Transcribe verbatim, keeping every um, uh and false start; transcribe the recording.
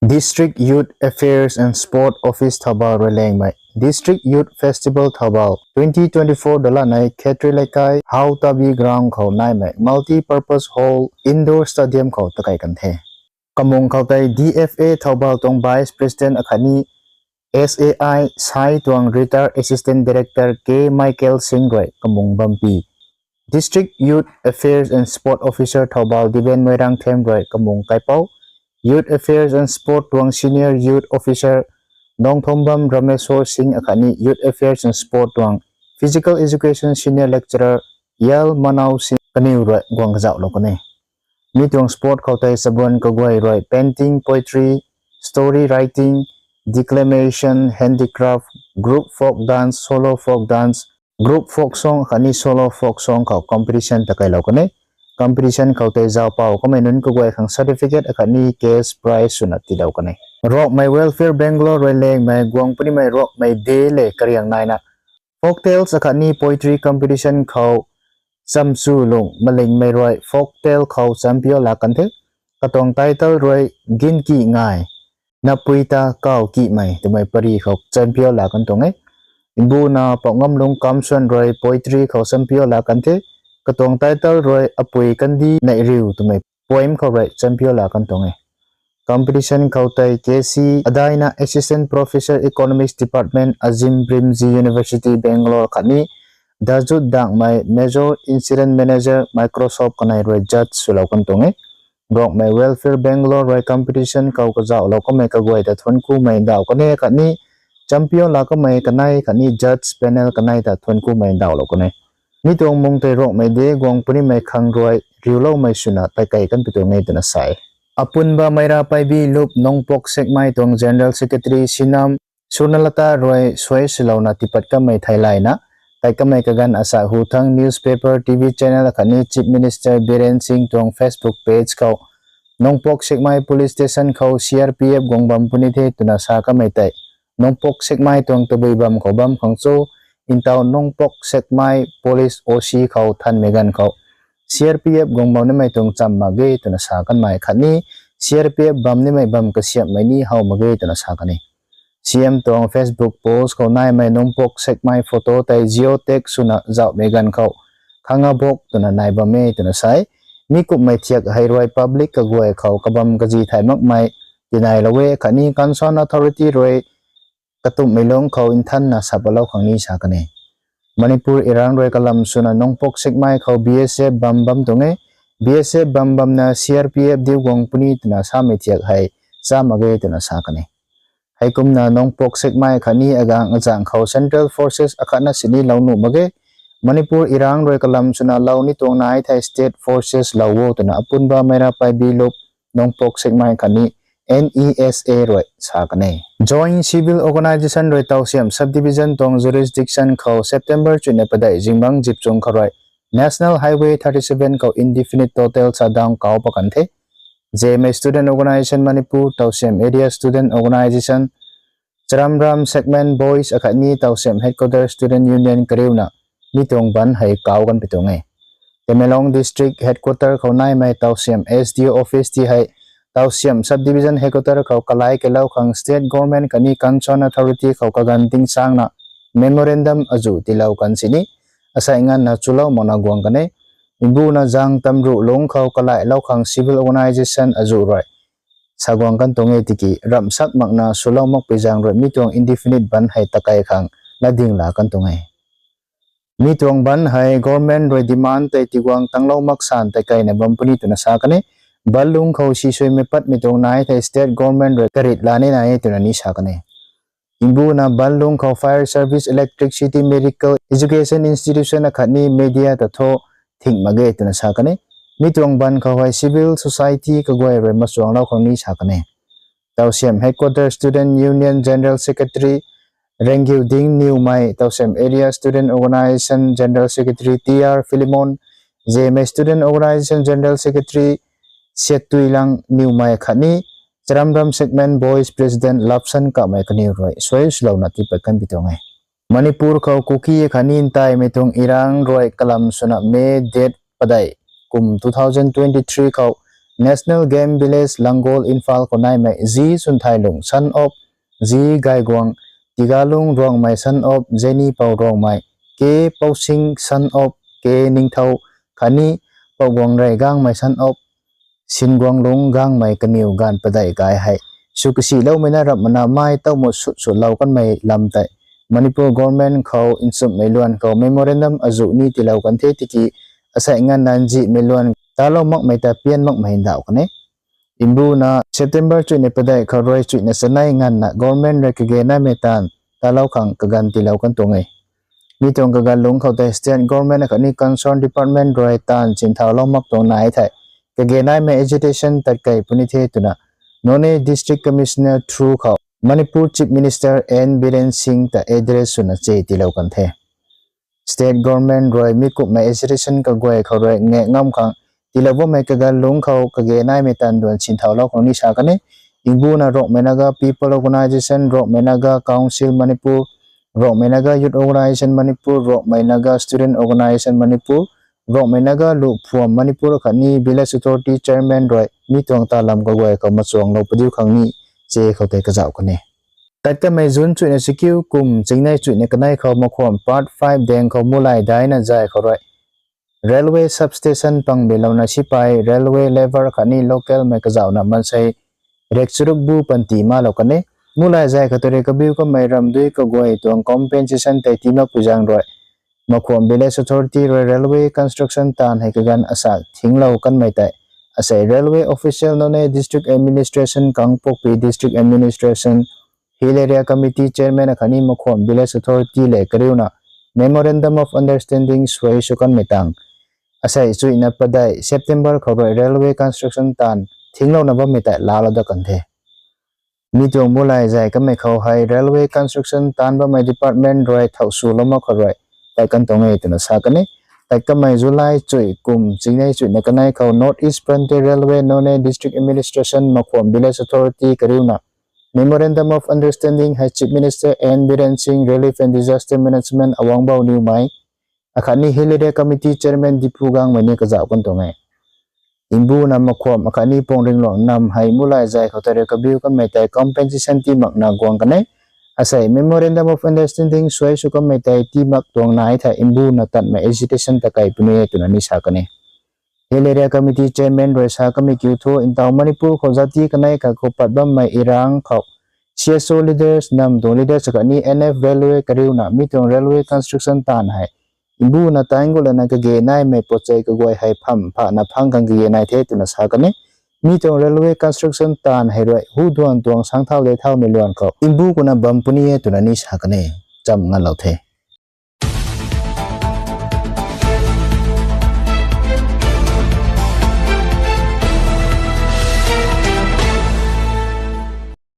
District Youth Affairs and Sport Office Thoubal rui lengmei District Youth Festival Thoubal twenty twenty-four dalanei Khetri Leikai Hau Tabi Ground khou naimei Multi-Purpose Hall Indoor Stadium khou takei kan the. Kamung khou tei D F A Thoubal tuang Vice President akhatni S A I sai tuang Retired Assistant Director K Michael Singh rui kamung bampy, District Youth Affairs and Sport Officer Thoubal Diben Moirangthem rui kamung kaipouc, Youth Affairs and Sport tuang Senior Youth Officer Nongthombam Rameswar Singh akhatni Youth Affairs and Sport tuang Physical Education Senior Lecturer Yal Manau Singh kaniw rui guang kazauhlou kan e. Mi tuang sport khou tei chabuan kaguay rui painting, poetry, story writing, declamation, handicraft, group folk dance, solo folk dance, group folk song akhatni solo folk song khou competition takeilou kan e. Competition khou tei zaupou kamei nunc kaguay khang certificate akhatni cash prize swna tiilou kan e. Rokmei Welfare Bangalore rui lengmei guang punimei Rokmei Day le kariang naina folk tales akhatni poetry competition khou chamchu lung malingmei rui folk tale khou champion laa kan the. Katuang title rui Ginki Ngai, Napui Ta Kaw Kimei twmei pary khou champion laa kan tuang e. Mbuna Poungamlung Kamson rui poetry khou champion laa kan the. Katuang title rui Apui Kandi Neihriu twmei poem khou rui champion laa kan tuang e. Competition khou tei K C Adaina, Assistant Professor, Economics Department, Azim Premji University, Bangalore khatni Dajut Dangmei, Major, Incident Manager, Microsoft kanei rui judge swlou kan tuang e. Rokmei Welfare Bangalore rui competition khou kazauhlou kamei kaguay ta thuanckumei ndauh kan e khatni champion laa kamei kanei khatni judge panel kanei ta thuanckumei ndauhlou kan e. Mi tuang mung tei Rokmei Day guang punimei khang rui riuloumei swna taikei kan pi tuang e twna sa e. Apunba Meira Paibi Lup Nongpok Sekmai tuang General Secretary Sinam Swarnalata rui suai swlouna tiipat kamei theilayna, tei kamei kaganv asa hu thang newspaper, T V channel akhatni Chief Minister Biren Singh tuang Facebook page khou Nongpok Sekmai Police Station khou C R P F guang bam puni the twna sa kamei tei Nongpok Sekmai tuang tabui bam khou bam khang cho, ntaw Nongpok Sekmai Police O C khou thanmei ganv khou C R P F guang bam nimei tuang cham mak ge twna sa kanmei khatni C R P F bam nimei bam kasiamhmei ni how mak ge twna sa kan e. C M tuang Facebook post khou naimei Nongpok Sekmai photo tei geotag swna zauhmei ganv khou khang abok twna nai bam e twna sa e. Mi kumhmei thiak hei rui public kaguay khou kabam kazi thay makmei tinailou e khatni concern authority rui katumhmei lungc khou nthanna sa palou khang ni sa kan e. Manipur irang rui kalam swna Nongpok Sekmai khou B S F bam bam tuang e. B S F bam bamna C R P F diu guang puni twna samei thiak hei cha mak ge twna sa kan e. Heikumna Nongpok Sekmai khatni agang azang khou Central Forces akhatna sini lou nuh mak ge. Manipur irang rui kalam swna lou ni tuang nai thei State Forces lou o twna Apunba Meira Paibi Lup Nongpok Sekmai khatni N E S A rui sa kan e. Joint Civil Organisation rui Tausiam Subdivision tuang jurisdiction khou September chuina padeih zingbangc zip chung khou rui National Highway thirty seven khou indefinite total shutdown kau pat kan the. Zeme Student Organisation Manipur, Tausiam Area Student Organisation, Charamram Segment Boys akhatni Tausiam Headquarter Student Union kariuna mi tuang bandh hei kau kan pi tuang e. Tamenglong District Headquarter khou naimei Tausiam S D O Office ti hei Tausiam Subdivision Headquarter khou kalai kelou khang State Government khatni concern authority khou kaganv tingsangna memorandum azuh tiilou kan sini asei nganvna chulou makna guang kan e. Mbuna zang tamruh lungc khou kalailou khang civil organisation azuh rui sa guang kan tuang e tiki ramhsak makna swlou makpui zaeng rui mi tuang indefinite bandh hei takei khang latding la kan tuang e. Mi tuang bandh hei government rui demand tei tiguang tanglou mak san takeina bam puni twna sa kan e. Bandh lungc khou sisuimei patmei tuang nai thei state government rui karit la ni nai e twna ni sa kan e. Mbuna bandh lungc khou fire service, electricity, medical, education institution akhatni media ta thu thing mak ge twna sa kan e. Mi tuang bandh khou hei civil society kaguay rui machuanglou khang ni sa kan e. Tausiam Headquarter Student Union General Secretary Renggiu Ding Niwmei, Tausiam Area Student Organisation General Secretary T R Philemon, Zeme Student Organisation General Secretary Siattuilang Niwmei khatni Charamram Segment Boys President Lapsan Kamei kaniw rui suai swlouna tiipat kan pi tuang e. Manipur khou Kuki khatni ntaimei tuang irang rui kalam swna May date padeih kum two thousand twenty-three khou National Game Village Langol, Imphal khou naimei Zi Chunthailung son of Zi Gaiguang, Tigalung Ruangmei son of Zeni Pou Ruangmei, K Pousing son of K Ningthou, khatni Pouguangrei Gangmei son of Singuanglung Gangmei kaniw ganv padeih kai hei sw kasiloumei na rap mana mai tawmut sut sutlou kanmei lam tei Manipur government khou nchumhmei luan khou memorandum azuh ni tiilou kan the tiki asei nganv nzihmei luan talou makmei ta pian makmei ndauh kan e. Mbuna September chuihna padeih khou rui chuihna chanei nganvna government rui kage naimei taanv talou khang kaganv tiilou kan tuang e. Mi tuang kaganv lungc khou tei state government akhatni concerned department rui taanv sinthaulou mak tuang nai thei kage naimei agitation tat kei puni the twna Noney District Commissioner through khou Manipur Chief Minister N Biren Singh ta address swna che tiilou kan the. State government rui mi kumhmei agitation kaguay khou rui ngak ngam khang tiilou bammei kaganv lungc khou kage naimei taanv duan sinthaulou khang ni sa kan e. Mbuna Rongmei Naga People Organisation, Rongmei Naga Council Manipur, Rongmei Naga Youth Organisation Manipur, Rongmei Naga Student Organisation Manipur, Rongmei Naga Luh Phuam Manipur khatni Village Authority Chairman rui mi tuang talam kaguay khou machuanglou padiu khang ni che khou tei kazauh kan e. Tat kamei June chuihna chakiu kum chingnei chuihna kanei khou Makhwam Part five daeng khou Mulai daina zay khou rui railway substation pang bilouna sipai, railway labour khatni local mei kazauhna mansei rek charuk bu panty malou kan e. Mulai zay khou tei rui kabiu kamei ramdui kaguay tuang compensation tei tii makpui zaeng rui Makhwam Village Authority rui railway construction taanv hei kaganv asa thinglou kanmei tei asei railway official Noney District Administration, Kangpokpi District Administration, Hill Area Committee Chairman akhatni Makhwam Village Authority lev kariuna Memorandum of Understanding suai sw kanmei tang asei chuihna padeih September khou rui railway construction taanv thinglouna bammei tei laalou dat kan the. Mi tuang Mulai zay kamei khou hei railway construction taanv bammei department rui thau swlou mak khou rui tat kan tuang e twna sa kan e. Tat kamei July chuih kum chingnei chuihna kanei khou North East Frontier Railway, Noney District Administration, Makhwam Village Authority kariuna Memorandum of Understanding hei Chief Minister N Biren Singh, Relief and Disaster Management Awangbou Newmai akhatni Hill Area Committee Chairman Dipu Gangmei ni kazauh kan tuang e. Mbuna Makhwam akhatni Pongringluang nam hei Mulai zay khou tei rui kabiu kanmei tei compensation tii makna guang kan e. Asei Memorandum of Understanding suai sw kanmei tei tii mak tuang nai thei mbuna tatmei agitation ta kei puni e twna ni sa kan e. Hill Area Committee Chairman rui sa kamei kiu thu, ntaw Manipur khou zati kanei khat khou pat bammei irang khou C S O leaders, nam tuang leaders akhatni N F Railway kariuna mi tuang railway construction taanv hei mbuna taanc gu lana kage naimei pochei kaguay hei pham phana phang khang kage nai the twna sa kan e. Mi tuang railway construction taanv hei rui hu duan tuang sangc thau de thaumei luan khou mbu kuna bam puni e twna ni sa kan e. Cham nganlou the.